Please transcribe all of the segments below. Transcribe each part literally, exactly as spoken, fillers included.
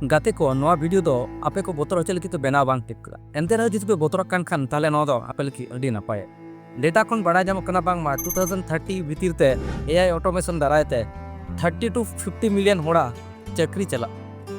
ᱜᱟᱛᱮ ᱠᱚ, ᱱᱚᱣᱟ video ᱫᱚ ᱟᱯᱮ ᱠᱚ ᱵᱚᱛᱚᱨ ᱦᱚᱪᱚ ᱞᱟᱹᱜᱤᱫ ᱫᱚ ᱵᱮᱱᱟᱣ ᱵᱟᱝ ᱴᱷᱤᱠ ᱠᱟᱱᱟ᱾ ᱮᱱᱛᱮ ᱨᱮᱦᱚᱸ ᱡᱩᱫᱤ ᱯᱮ ᱵᱚᱛᱚᱨᱚᱜ ᱠᱟᱱ ᱠᱷᱟᱱ, ᱛᱟᱦᱞᱮ ᱱᱚᱣᱟ ᱫᱚ ᱟᱯᱮ ᱞᱟᱹᱜᱤᱫ ᱟᱹᱰᱤ ᱱᱟᱯᱟᱭᱟ᱾ Data ᱠᱷᱚᱱ ᱵᱟᱲᱟᱭ ᱧᱟᱢᱚᱜ ᱠᱟᱱᱟ ᱵᱟᱝᱢᱟ two thousand thirty ᱵᱷᱤᱛᱤᱨ ᱛᱮ AI automation ᱫᱟᱨᱟᱭ ᱛᱮ thirty to fifty million ᱦᱚᱲᱟᱜ ᱪᱟᱹᱠᱨᱤ ᱪᱟᱞᱟᱜ᱾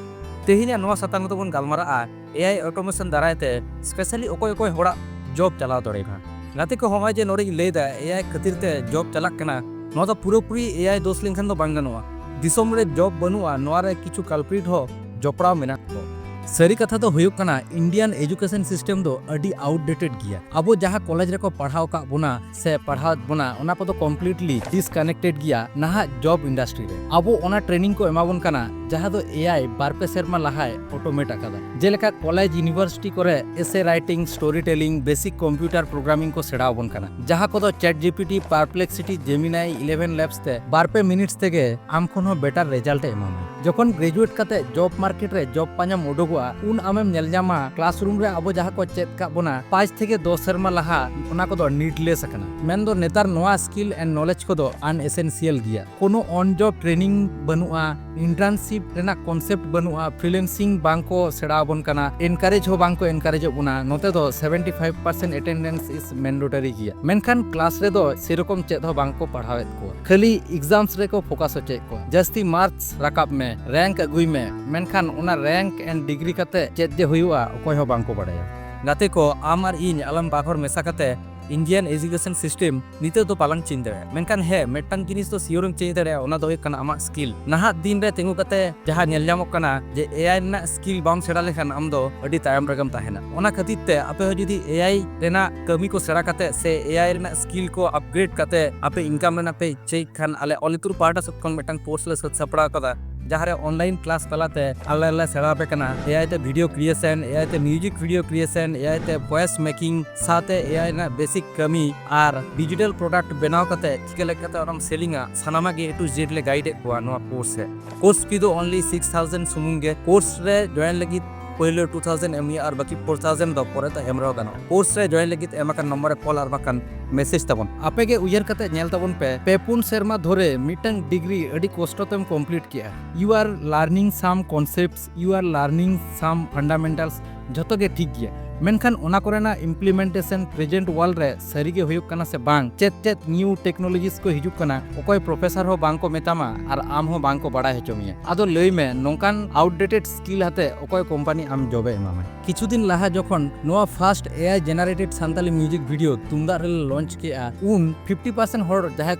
ᱛᱮᱦᱮᱧᱟᱜ ᱱᱚᱣᱟ ᱥᱟᱛᱟᱢ ᱨᱮᱫᱚ ᱵᱚᱱ ᱜᱟᱞᱢᱟᱨᱟᱜᱼᱟ AI automation ᱫᱟᱨᱟᱭ ᱛᱮ specially ᱚᱠᱚᱭ ᱚᱠᱚᱭ ᱦᱚᱲᱟᱜ job ᱪᱟᱞᱟᱣ ᱫᱟᱲᱮᱭᱟᱜᱼᱟ᱾ ᱜᱟᱛᱮ ᱠᱚ, ᱦᱚᱸᱜᱼᱚᱭ ᱡᱮ ᱱᱚᱰᱮᱧ ᱞᱟᱹᱭᱫᱟ AI ᱠᱷᱟᱹᱛᱤᱨ ᱛᱮ job ᱪᱟᱞᱟᱜ ᱠᱟᱱᱟ, ᱱᱚᱣᱟ ᱫᱚ ᱯᱩᱨᱟᱹᱯᱩᱨᱤ AI ᱫᱳᱥ ᱞᱮᱱᱠᱷᱟᱱ ᱫᱚ ᱵᱟᱝ ᱜᱟᱱᱚᱜᱼᱟ᱾ ᱫᱤᱥᱚᱢ ᱨᱮ job ᱵᱟᱹᱱᱩᱜᱼᱟ, ᱱᱚᱣᱟ ᱨᱮ ᱠᱤᱪᱷᱩ culprit ᱦᱚᱸ ᱡᱚᱯᱲᱟᱣ ᱢᱮᱱᱟᱜ ᱠᱚᱣᱟ᱾ ᱥᱟᱹᱨᱤ ᱠᱟᱛᱷᱟ ᱫᱚ ᱦᱩᱭᱩᱜ ᱠᱟᱱᱟ, Indian education system ᱫᱚ ᱟᱹᱰᱤ outdated ᱜᱮᱭᱟ᱾ ᱟᱵᱚ ᱡᱟᱦᱟᱸ ᱠᱚᱞᱮᱡᱽ ᱨᱮᱠᱚ ᱯᱟᱲᱦᱟᱣ ᱠᱟᱜ ᱵᱚᱱᱟ ᱥᱮ ᱯᱟᱲᱦᱟᱣᱮᱫ ᱵᱚᱱᱟ, ᱚᱱᱟ ᱠᱚᱫᱚ completely disconnected ᱜᱮᱭᱟ ᱱᱟᱦᱟᱜ job industry ᱨᱮ᱾ ᱟᱵᱚ ᱚᱱᱟ training ᱠᱚ ᱮᱢᱟ ᱵᱚᱱ ᱠᱟᱱᱟ, ᱡᱟᱦᱟᱸ ᱫᱚ AI ᱵᱟᱨ ᱯᱮ ᱥᱮᱨᱢᱟ ᱞᱟᱦᱟᱭ automate ᱟᱠᱟᱫᱟ᱾ ᱡᱮᱞᱮᱠᱟ ᱠᱚᱞᱮᱡᱽ, university ᱠᱚᱨᱮ essay writing, story telling, basic computer programming ᱠᱚ ᱥᱮᱬᱟ ᱟᱵᱚᱱ ᱠᱟᱱᱟ, ᱡᱟᱦᱟᱸ ᱠᱚᱫᱚ ChatGPT, Perplexity, Gemini, Eleven Labs ᱛᱮ ᱵᱟᱨ ᱯᱮ minutes ᱛᱮᱜᱮ ᱟᱢ ᱠᱷᱚᱱ ᱦᱚᱸ better result ᱮ ᱮᱢᱟᱢᱟ᱾ ᱡᱚᱠᱷᱚᱱ graduate ᱠᱟᱛᱮ job market ᱨᱮ job ᱯᱟᱸᱡᱟᱢ ᱩᱰᱩᱠᱚᱜᱼᱟ, ᱩᱱ ᱟᱢᱮᱢ ᱧᱮᱞ ᱧᱟᱢᱟ classroom ᱨᱮ ᱟᱵᱚ ᱡᱟᱦᱟᱸ ᱠᱚ ᱪᱮᱫ ᱠᱟᱜ ᱵᱚᱱᱟ ᱯᱟᱸᱪ ᱛᱷᱮᱠᱮ ᱫᱚᱥ ᱥᱮᱨᱢᱟ ᱞᱟᱦᱟ, ᱚᱱᱟ ᱠᱚᱫᱚ needless ᱟᱠᱟᱱᱟ᱾ ᱢᱮᱱᱫᱚ ᱱᱮᱛᱟᱨ ᱱᱚᱣᱟ skill and knowledge ᱠᱚᱫᱚ unessential ᱜᱮᱭᱟ᱾ ᱠᱳᱱᱳ on job training ᱵᱟᱹᱱᱩᱜᱼᱟ, internship ᱨᱮᱱᱟᱜ concept ᱵᱟᱹᱱᱩᱜᱼᱟ, freelancing ᱵᱟᱝ ᱠᱚ ᱥᱮᱬᱟ ᱟᱵᱚᱱ ᱠᱟᱱᱟ, encourage ᱦᱚᱸ ᱵᱟᱝ ᱠᱚ encourage ᱚᱜ ᱵᱚᱱᱟ᱾ ᱱᱚᱛᱮ ᱫᱚ seventy five percent attendance is mandatory ᱜᱮᱭᱟ, ᱢᱮᱱᱠᱷᱟᱱ class ᱨᱮᱫᱚ ᱥᱮᱨᱚᱠᱚᱢ ᱪᱮᱫ ᱦᱚᱸ ᱵᱟᱝ ᱠᱚ ᱯᱟᱲᱦᱟᱣᱮᱫ ᱠᱚᱣᱟ, ᱠᱷᱟᱹᱞᱤ exams ᱨᱮᱠᱚ focus ᱦᱚᱪᱚᱭᱮᱫ ᱠᱚᱣᱟ᱾ ᱡᱟᱹᱥᱛᱤ marks ᱨᱟᱠᱟᱵ ᱢᱮ, rank ᱟᱹᱜᱩᱭ ᱢᱮ, ᱢᱮᱱᱠᱷᱟᱱ ᱚᱱᱟ rank and degree ᱠᱟᱛᱮ ᱪᱮᱫ ᱡᱮ ᱦᱩᱭᱩᱜᱼᱟ, ᱚᱠᱚᱭ ᱦᱚᱸ ᱵᱟᱝ ᱠᱚ ᱵᱟᱲᱟᱭᱟ᱾ ᱜᱟᱛᱮ ᱠᱚ, ᱟᱢ ᱟᱨ ᱤᱧ ᱟᱞᱟᱝ ᱵᱟᱨ ᱦᱚᱲ ᱢᱮᱥᱟ ᱠᱟᱛᱮ Indian education system ᱱᱤᱛᱚᱜ ᱫᱚ ᱵᱟᱞᱟᱝ change ᱫᱟᱲᱮᱭᱟᱜᱼᱟ, ᱢᱮᱱᱠᱷᱟᱱ ᱦᱮᱸ, ᱢᱤᱫᱴᱟᱝ ᱡᱤᱱᱤᱥ ᱫᱚ sure ᱮᱢ change ᱫᱟᱲᱮᱭᱟᱜᱼᱟ, ᱚᱱᱟ ᱫᱚ ᱦᱩᱭᱩᱜ ᱠᱟᱱᱟ ᱟᱢᱟᱜ skill᱾ ᱱᱟᱦᱟᱜ ᱫᱤᱱ ᱨᱮ ᱛᱤᱸᱜᱩ ᱠᱟᱛᱮ ᱡᱟᱦᱟᱸ ᱧᱮᱞ ᱧᱟᱢᱚᱜ ᱠᱟᱱᱟ ᱡᱮ AI ᱨᱮᱱᱟᱜ skill ᱵᱟᱢ ᱥᱮᱬᱟ ᱞᱮᱠᱷᱟᱱ ᱟᱢ ᱫᱚ ᱟᱹᱰᱤ ᱛᱟᱭᱚᱢ ᱨᱮᱜᱮᱢ ᱛᱟᱦᱮᱱᱟ᱾ ᱚᱱᱟ ᱠᱷᱟᱹᱛᱤᱨ ᱛᱮ ᱟᱯᱮ ᱦᱚᱸ ᱡᱩᱫᱤ AI ᱨᱮᱱᱟᱜ ᱠᱟᱹᱢᱤ ᱠᱚ ᱥᱮᱬᱟ ᱠᱟᱛᱮ ᱥᱮ AI ᱨᱮᱱᱟᱜ skill ᱠᱚ upgrade ᱠᱟᱛᱮ ᱟᱯᱮ income ᱨᱮᱱᱟᱜ ᱯᱮ ᱤᱪᱪᱷᱟᱹᱭᱮᱫ ᱠᱷᱟᱱ, ᱟᱞᱮ ᱚᱞᱤᱛᱩᱨ ᱯᱟᱦᱴᱟ ᱥᱮᱫ ᱠᱷᱚᱱ ᱢᱤᱫᱴᱟᱝ course ᱞᱮ ᱥᱟᱹᱛ ᱥᱟᱯᱲᱟᱣ ᱠᱟᱫᱟ, ᱡᱟᱦᱟᱸ ᱨᱮ online class ᱛᱟᱞᱟᱛᱮ ᱟᱞᱮ ᱞᱮ ᱥᱮᱬᱟ ᱟᱯᱮ ᱠᱟᱱᱟ AI ᱛᱮ video creation, AI ᱛᱮ music video creation, AI ᱛᱮ voice making, ᱥᱟᱶᱛᱮ AI ᱨᱮᱱᱟᱜ basic ᱠᱟᱹᱢᱤ ᱟᱨ digital product ᱵᱮᱱᱟᱣ ᱠᱟᱛᱮ ᱪᱤᱠᱟᱹ ᱞᱮᱠᱟᱛᱮ ᱚᱱᱟᱢ selling ᱟ, ᱥᱟᱱᱟᱢᱟᱜ ᱜᱮ A to Z ᱞᱮ guide ᱮᱫ ᱠᱚᱣᱟ ᱱᱚᱣᱟ course ᱨᱮ᱾ Course fee ᱫᱚ only six thousand ᱥᱩᱢᱩᱝ ᱜᱮ᱾ Course ᱨᱮ join ᱞᱟᱹᱜᱤᱫ ᱯᱳᱭᱞᱳ ᱴᱩ ᱛᱷᱟᱣᱡᱮᱱᱰ ᱮᱢ ᱦᱩᱭᱩᱜᱼᱟ, ᱟᱨ ᱵᱟᱹᱠᱤ ᱯᱷᱳᱨ ᱛᱷᱟᱣᱡᱮᱱᱰ ᱫᱚ ᱯᱚᱨᱮ ᱛᱮ ᱮᱢ ᱨᱮᱦᱚᱸ ᱜᱟᱱᱚᱜᱼᱟ᱾ ᱠᱳᱨᱥ ᱨᱮ ᱡᱚᱭᱮᱱ ᱞᱟᱹᱜᱤᱫ ᱮᱢ ᱟᱠᱟᱱ ᱱᱚᱢᱵᱚᱨ ᱨᱮ ᱠᱚᱞ ᱟᱨ ᱵᱟᱠᱷᱟᱱ ᱢᱮᱥᱮᱡᱽ ᱛᱟᱵᱚᱱ᱾ ᱟᱯᱮ ᱜᱮ ᱩᱭᱦᱟᱹᱨ ᱠᱟᱛᱮ ᱧᱮᱞ ᱛᱟᱵᱚᱱ ᱯᱮ, ᱯᱮ ᱯᱩᱱ ᱥᱮᱨᱢᱟ ᱫᱷᱚᱨᱮ ᱢᱤᱫᱴᱟᱝ ᱰᱤᱜᱽᱨᱤ ᱟᱹᱰᱤ ᱠᱚᱥᱴᱚ ᱛᱮᱢ ᱠᱚᱢᱯᱞᱤᱴ ᱠᱮᱜᱼᱟ᱾ You are learning some concepts, you are learning some fundamentals, ᱡᱷᱚᱛᱚ ᱜᱮ ᱴᱷᱤᱠ ᱜᱮᱭᱟ, ᱢᱮᱱᱠᱷᱟᱱ ᱚᱱᱟ ᱠᱚᱨᱮᱱᱟᱜ implementation present world ᱨᱮ ᱥᱟᱹᱨᱤ ᱜᱮ ᱦᱩᱭᱩᱜ ᱠᱟᱱᱟ ᱥᱮ ᱵᱟᱝ, ᱪᱮᱫ ᱪᱮᱫ new technologies ᱠᱚ ᱦᱤᱡᱩᱜ ᱠᱟᱱᱟ, ᱚᱠᱚᱭ ᱯᱨᱚᱯᱷᱮᱥᱚᱨ ᱦᱚᱸ ᱵᱟᱝ ᱠᱚ ᱢᱮᱛᱟᱢᱟ ᱟᱨ ᱟᱢ ᱦᱚᱸ ᱵᱟᱝ ᱠᱚ ᱵᱟᱲᱟᱭ ᱦᱚᱪᱚ ᱢᱮᱭᱟ᱾ ᱟᱫᱚ ᱞᱟᱹᱭ ᱢᱮ, ᱱᱚᱝᱠᱟᱱ outdated skill ᱟᱛᱮ ᱚᱠᱚᱭ ᱠᱳᱢᱯᱟᱱᱤ ᱟᱢ ᱡᱚᱵᱮ ᱮᱢᱟᱢᱟᱭ? ᱠᱤᱪᱷᱩ ᱫᱤᱱ ᱞᱟᱦᱟ ᱡᱚᱠᱷᱚᱱ ᱱᱚᱣᱟ first A I generated Santali music video ᱛᱩᱢᱫᱟᱜ ᱨᱮᱞᱮ launch ᱠᱮᱜᱼᱟ, ᱩᱱ fifty percent ᱦᱚᱲ ᱡᱟᱦᱟᱸᱭ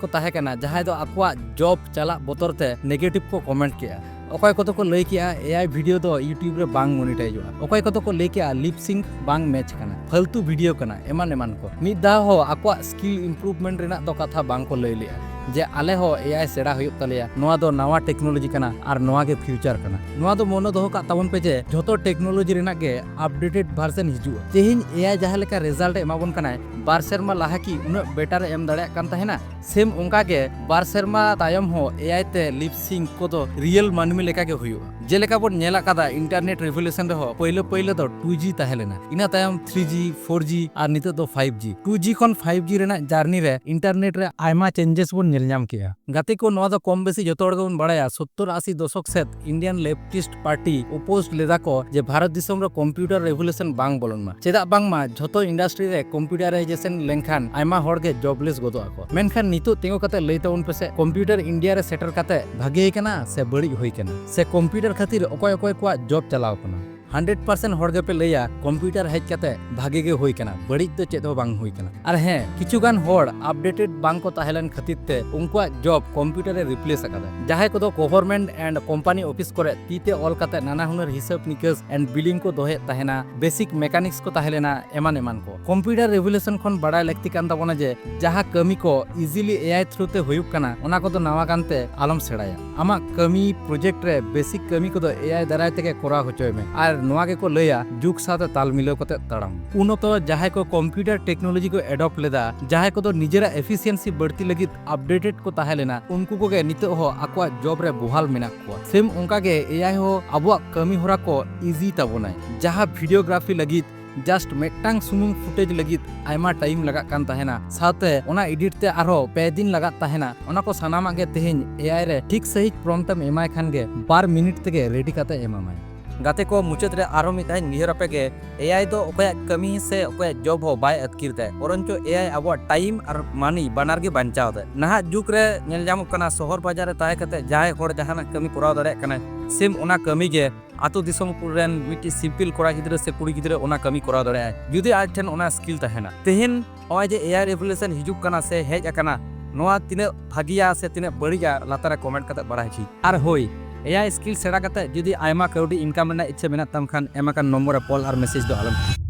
ᱠᱚ ᱛᱟᱦᱮᱸ ᱠᱟᱱᱟ, ᱡᱟᱦᱟᱸᱭ ᱫᱚ ᱟᱠᱚᱣᱟᱜ job ᱪᱟᱞᱟᱜ ᱵᱚᱛᱚᱨ ᱛᱮ negative ᱠᱚ comment ᱠᱮᱜᱼᱟ᱾ ᱚᱠᱚᱭ ᱠᱚᱫᱚ ᱠᱚ ᱞᱟᱹᱭ ᱠᱮᱜᱼᱟ, A I video ᱫᱚ YouTube ᱨᱮ ᱵᱟᱝ monetizeᱚᱜᱼᱟ᱾ ᱚᱠᱚᱭ ᱠᱚᱫᱚ ᱠᱚ ᱞᱟᱹᱭ ᱠᱮᱜᱼᱟ, lip sync ᱵᱟᱝ match ᱠᱟᱱᱟ, ᱯᱷᱟᱞᱛᱩ video ᱠᱟᱱᱟ, ᱮᱢᱟᱱ ᱮᱢᱟᱱ ᱠᱚ᱾ ᱢᱤᱫ ᱫᱷᱟᱣ ᱦᱚᱸ ᱟᱠᱚᱣᱟᱜ skill improvement ᱨᱮᱱᱟᱜ ᱫᱚ ᱠᱟᱛᱷᱟ ᱵᱟᱝ ᱠᱚ ᱞᱟᱹᱭ ᱞᱮᱜᱼᱟ, ᱡᱮ ᱟᱞᱮ ᱦᱚᱸ A I ᱥᱮᱬᱟ ᱦᱩᱭᱩᱜ ᱛᱟᱞᱮᱭᱟ, ᱱᱚᱣᱟ ᱫᱚ ᱱᱟᱣᱟ technology ᱠᱟᱱᱟ ᱟᱨ ᱱᱚᱣᱟ ᱜᱮ future ᱠᱟᱱᱟ᱾ ᱱᱚᱣᱟ ᱫᱚ ᱢᱚᱱᱮ ᱫᱚᱦᱚ ᱠᱟᱜ ᱛᱟᱵᱚᱱ ᱯᱮ ᱡᱮ ᱡᱷᱚᱛᱚ technology ᱨᱮᱱᱟᱜ ᱜᱮ updated version ᱦᱤᱡᱩᱜᱼᱟ᱾ ᱛᱮᱦᱮᱧ A I ᱡᱟᱦᱟᱸ ᱞᱮᱠᱟ result ᱮ ᱮᱢᱟ ᱵᱚᱱ ᱠᱟᱱᱟᱭ, ᱵᱟᱨ ᱥᱮᱨᱢᱟ ᱞᱟᱦᱟ ᱠᱤ ᱩᱱᱟᱹᱜ better ᱮ ᱮᱢ ᱫᱟᱲᱮᱭᱟᱜ ᱠᱟᱱ ᱛᱟᱦᱮᱱᱟ? Same ᱚᱱᱠᱟ ᱜᱮ ᱵᱟᱨ ᱥᱮᱨᱢᱟ ᱛᱟᱭᱚᱢ ᱦᱚᱸ A I ᱛᱮ lip sync ᱠᱚᱫᱚ real ᱢᱟᱹᱱᱢᱤ ᱞᱮᱠᱟ ᱜᱮ ᱦᱩᱭᱩᱜᱼᱟ᱾ ᱡᱮᱞᱮᱠᱟ ᱵᱚᱱ ᱧᱮᱞ ᱟᱠᱟᱫᱟ, internet revolution ᱨᱮᱦᱚᱸ ᱯᱳᱭᱞᱳ ᱯᱳᱭᱞᱳ ᱫᱚ two G ᱛᱟᱦᱮᱸ ᱞᱮᱱᱟ, ᱤᱱᱟᱹ ᱛᱟᱭᱚᱢ three G, four G ᱟᱨ ᱱᱤᱛᱚᱜ ᱫᱚ five G᱾ Two G ᱠᱷᱚᱱ five G ᱨᱮᱱᱟᱜ journey ᱨᱮ internet ᱨᱮ ᱟᱭᱢᱟ changes ᱵᱚᱱ ᱧᱮᱞ ᱧᱟᱢ ᱠᱮᱜᱼᱟ᱾ ᱜᱟᱛᱮ ᱠᱚ, ᱱᱚᱣᱟ ᱫᱚ ᱠᱚᱢ ᱵᱮᱥᱤ ᱡᱚᱛᱚ ᱦᱚᱲ ᱜᱮᱵᱚᱱ ᱵᱟᱲᱟᱭᱟ, ᱥᱚᱛᱛᱚᱨ ᱟᱥᱤ ᱫᱚᱥᱚᱠ ᱥᱮᱫ Indian leftist party oppose ᱞᱮᱫᱟ ᱠᱚ ᱡᱮ ᱵᱷᱟᱨᱚᱛ ᱫᱤᱥᱚᱢ ᱨᱮ computer revolution ᱵᱟᱝ ᱵᱚᱞᱚᱱ ᱢᱟ᱾ ᱪᱮᱫᱟᱜ ᱵᱟᱝᱢᱟ ᱡᱷᱚᱛᱚ industrialization ᱞᱮᱱᱠᱷᱟᱱ ᱟᱭᱢᱟ ᱦᱚᱲ ᱜᱮ jobless ᱜᱚᱫᱚᱜ ᱟᱠᱚ᱾ ᱢᱮᱱᱠᱷᱟᱱ ᱱᱤᱛᱚᱜ ᱛᱤᱸᱜᱩ ᱠᱟᱛᱮ ᱞᱟᱹᱭ ᱛᱟᱵᱚᱱ ᱯᱮᱥᱮ, computer India ᱨᱮ ᱥᱮᱴᱮᱨ ᱠᱟᱛᱮ ᱵᱷᱟᱜᱮ ᱠᱟᱱᱟ ᱥᱮ ᱵᱟᱹᱲᱤᱡ ᱦᱩᱭ ᱠᱟᱱᱟ? ᱥᱮ computer ᱠᱷᱟᱹᱛᱤᱨ ᱚᱠᱚᱭ ᱚᱠᱚᱭ ᱠᱚᱣᱟᱜ job ᱪᱟᱞᱟᱣ ᱠᱟᱱᱟ? Hundred percent ᱦᱚᱲ ᱜᱮᱯᱮ ᱞᱟᱹᱭᱟ, computer ᱦᱮᱡ ᱠᱟᱛᱮ ᱵᱷᱟᱜᱮ ᱜᱮ ᱦᱩᱭ ᱠᱟᱱᱟ, ᱵᱟᱹᱲᱤᱡ ᱫᱚ ᱪᱮᱫ ᱦᱚᱸ ᱵᱟᱝ ᱦᱩᱭ ᱠᱟᱱᱟ᱾ ᱟᱨ ᱦᱮᱸ, ᱠᱤᱪᱷᱩ ᱜᱟᱱ ᱦᱚᱲ updated ᱵᱟᱝ ᱠᱚ ᱛᱟᱦᱮᱸ ᱞᱮᱱ ᱠᱷᱟᱹᱛᱤᱨ ᱛᱮ ᱩᱱᱠᱩᱣᱟᱜ job computer ᱮ replace ᱟᱠᱟᱫᱟ᱾ ᱡᱟᱦᱟᱸᱭ ᱠᱚᱫᱚ government and company office ᱠᱚᱨᱮ ᱛᱤ ᱛᱮ ᱚᱞ ᱠᱟᱛᱮ ᱱᱟᱱᱟ ᱦᱩᱱᱟᱹᱨ ᱦᱤᱥᱟᱹᱵ ᱱᱤᱠᱟᱹᱥ and billing ᱠᱚ ᱫᱚᱦᱚᱭᱮᱫ ᱛᱟᱦᱮᱱᱟ, basic mechanics ᱠᱚ ᱛᱟᱦᱮᱸ ᱞᱮᱱᱟ, ᱮᱢᱟᱱ ᱮᱢᱟᱱ ᱠᱚ᱾ Computer revolution ᱠᱷᱚᱱ ᱵᱟᱲᱟᱭ ᱞᱟᱹᱠᱛᱤ ᱠᱟᱱ ᱛᱟᱵᱚᱱᱟ ᱡᱮ ᱡᱟᱦᱟᱸ ᱠᱟᱹᱢᱤ ᱠᱚ easily A I through ᱛᱮ ᱦᱩᱭᱩᱜ ᱠᱟᱱᱟ, ᱚᱱᱟ ᱠᱚᱫᱚ ᱱᱟᱣᱟ ᱜᱟᱱ ᱛᱮ ᱟᱞᱚᱢ ᱥᱮᱬᱟᱭᱟ᱾ ᱟᱢᱟᱜ ᱠᱟᱹᱢᱤ project ᱨᱮ basic ᱠᱟᱹᱢᱤ ᱠᱚᱫᱚ A I ᱫᱟᱨᱟᱭ ᱛᱮᱜᱮ ᱠᱚᱨᱟᱣ ᱦᱚᱪᱚᱭ ᱢᱮ᱾ ᱟᱨ ᱱᱚᱣᱟ ᱜᱮᱠᱚ ᱞᱟᱹᱭᱟ ᱡᱩᱜᱽ ᱥᱟᱶᱛᱮ ᱛᱟᱞ ᱢᱤᱞᱟᱹᱣ ᱠᱟᱛᱮ ᱛᱟᱲᱟᱢ᱾ ᱩᱱ ᱚᱠᱛᱚ ᱡᱟᱦᱟᱸᱭ ᱠᱚ ᱠᱚᱢᱯᱤᱭᱩᱴᱟᱨ ᱴᱮᱠᱱᱳᱞᱚᱡᱤ ᱠᱚ ᱮᱰᱚᱯᱴ ᱞᱮᱫᱟ, ᱡᱟᱦᱟᱸᱭ ᱠᱚᱫᱚ ᱱᱤᱡᱮᱨᱟᱜ ᱮᱯᱷᱤᱥᱤᱭᱮᱱᱥᱤ ᱵᱟᱹᱲᱛᱤ ᱞᱟᱹᱜᱤᱫ ᱟᱯᱰᱮᱴᱮᱰ ᱠᱚ ᱛᱟᱦᱮᱸ ᱞᱮᱱᱟ, ᱩᱱᱠᱩ ᱠᱚᱜᱮ ᱱᱤᱛᱚᱜ ᱦᱚᱸ ᱟᱠᱚᱣᱟᱜ ᱡᱚᱵ ᱨᱮ ᱵᱚᱦᱟᱞ ᱢᱮᱱᱟᱜ ᱠᱚᱣᱟ᱾ ᱥᱮᱢ ᱚᱱᱠᱟ ᱜᱮ ᱮ ᱟᱭ ᱦᱚᱸ ᱟᱵᱚᱣᱟᱜ ᱠᱟᱹᱢᱤ ᱦᱚᱨᱟ ᱠᱚ ᱤᱡᱤ ᱛᱟᱵᱚᱱᱟᱭ᱾ ᱡᱟᱦᱟᱸ ᱵᱷᱤᱰᱤᱭᱳᱜᱨᱟᱯᱷᱤ ᱞᱟᱹᱜᱤᱫ ᱡᱟᱥᱴ ᱢᱤᱫᱴᱟᱝ ᱥᱩᱢᱩᱝ ᱯᱷᱩᱴᱮᱡᱽ ᱞᱟᱹᱜᱤᱫ ᱟᱭᱢᱟ ᱴᱟᱭᱤᱢ ᱞᱟᱜᱟᱜ ᱠᱟᱱ ᱛᱟᱦᱮᱱᱟ, ᱥᱟᱶᱛᱮ ᱚᱱᱟ ᱮᱰᱤᱴ ᱛᱮ ᱟᱨᱦᱚᱸ ᱯᱮ ᱫᱤᱱ ᱞᱟᱜᱟᱜ ᱛᱟᱦᱮᱱᱟ, ᱚᱱᱟ ᱠᱚ ᱥᱟᱱᱟᱢᱟᱜ ᱜᱮ ᱛᱮᱦᱮᱧ ᱮ ᱟᱭ ᱨᱮ ᱴᱷᱤᱠ ᱥᱟᱺᱦᱤᱡ ᱯᱨᱚᱢᱯᱴ ᱮᱢ ᱮᱢᱟᱭ ᱠᱷᱟᱱ ᱜᱮ ᱵᱟᱨ ᱢᱤᱱᱤᱴ ᱛᱮᱜᱮ ᱨᱮᱰᱤ ᱠᱟᱛᱮ ᱮᱢᱟᱢᱟᱭ᱾ ᱜᱟᱛᱮ ᱠᱚ, ᱢᱩᱪᱟᱹᱫ ᱨᱮ ᱟᱨᱦᱚᱸ ᱢᱤᱫ ᱫᱷᱟᱣ ᱤᱧ ᱩᱭᱦᱟᱹᱨ ᱟᱯᱮ ᱜᱮ, ᱮ ᱟᱭ ᱫᱚ ᱚᱠᱚᱭᱟᱜ ᱠᱟᱹᱢᱤ ᱥᱮ ᱚᱠᱚᱭᱟᱜ ᱡᱚᱵ ᱦᱚᱸ ᱵᱟᱭ ᱟᱹᱛᱠᱤᱨ ᱫᱟᱭ, ᱵᱚᱨᱚᱱᱪᱚ ᱮ ᱟᱭ ᱟᱵᱚᱣᱟᱜ ᱴᱟᱭᱤᱢ ᱟᱨ ᱢᱟᱱᱤ ᱵᱟᱱᱟᱨ ᱜᱮ ᱵᱟᱧᱪᱟᱣ ᱫᱟᱭ᱾ ᱱᱟᱦᱟᱜ ᱡᱩᱜᱽ ᱨᱮ ᱧᱮᱞ ᱧᱟᱢᱚᱜ ᱠᱟᱱᱟ, ᱥᱚᱦᱚᱨ ᱵᱟᱡᱟᱨ ᱨᱮ ᱛᱟᱦᱮᱸ ᱠᱟᱛᱮ ᱡᱟᱦᱟᱸᱭ ᱦᱚᱲ ᱡᱟᱦᱟᱱᱟᱜ ᱠᱟᱹᱢᱤ ᱠᱚᱨᱟᱣ ᱫᱟᱲᱮᱭᱟᱜ ᱠᱟᱱᱟᱭ, ᱥᱮᱢ ᱚᱱᱟ ᱠᱟᱹᱢᱤ ᱜᱮ ᱟᱛᱳ ᱫᱤᱥᱚᱢ ᱨᱮᱱ ᱢᱤᱫᱴᱤᱡ ᱥᱤᱢᱯᱤᱞ ᱠᱚᱲᱟ ᱜᱤᱫᱽᱨᱟᱹ ᱥᱮ ᱠᱩᱲᱤ ᱜᱤᱫᱽᱨᱟᱹ ᱚᱱᱟ ᱠᱟᱹᱢᱤ ᱠᱚᱨᱟᱣ ᱫᱟᱲᱮᱭᱟᱜᱼᱟᱭ, ᱡᱩᱫᱤ ᱟᱡ ᱴᱷᱮᱱ ᱚᱱᱟ ᱥᱠᱤᱞ ᱛᱟᱦᱮᱱᱟ᱾ ᱛᱮᱦᱮᱧ ᱱᱚᱜᱼᱚᱭ ᱡᱮ ᱮ ᱟᱭ ᱨᱮᱵᱷᱚᱞᱩᱥᱚᱱ ᱦᱤᱡᱩᱜ ᱠᱟᱱᱟ ᱥᱮ ᱦᱮᱡ ᱟᱠᱟᱱᱟ, ᱱᱚᱣᱟ ᱛᱤᱱᱟᱹᱜ ᱵᱷᱟᱹᱜᱤᱭᱟ ᱥᱮ ᱛᱤᱱᱟᱹᱜ ᱵᱟᱹᱲᱤᱡᱟ, ᱞᱟᱛᱟᱨ ᱨᱮ ᱠᱚᱢᱮᱱᱴ ᱠᱟᱛᱮ ᱵᱟᱲᱟᱭ ᱦᱚᱪᱚᱭ᱾ ᱟᱨ ᱦᱳᱭ, ᱮ ᱟᱭ ᱥᱠᱤᱞ ᱥᱮᱬᱟ ᱠᱟᱛᱮ ᱡᱩᱫᱤ ᱟᱭᱢᱟ ᱠᱟᱹᱣᱰᱤ ᱤᱱᱠᱟᱢ ᱨᱮᱱᱟᱜ ᱤᱪᱪᱷᱟᱹ ᱢᱮᱱᱟᱜ ᱛᱟᱢ ᱠᱷᱟᱱ, ᱮᱢ ᱟᱠᱟᱱ ᱱᱚᱢᱵᱚᱨ ᱨᱮ ᱠᱚᱞ ᱟᱨ ᱢᱮᱥᱮᱡᱽ ᱫᱚ ᱟᱞᱚᱢ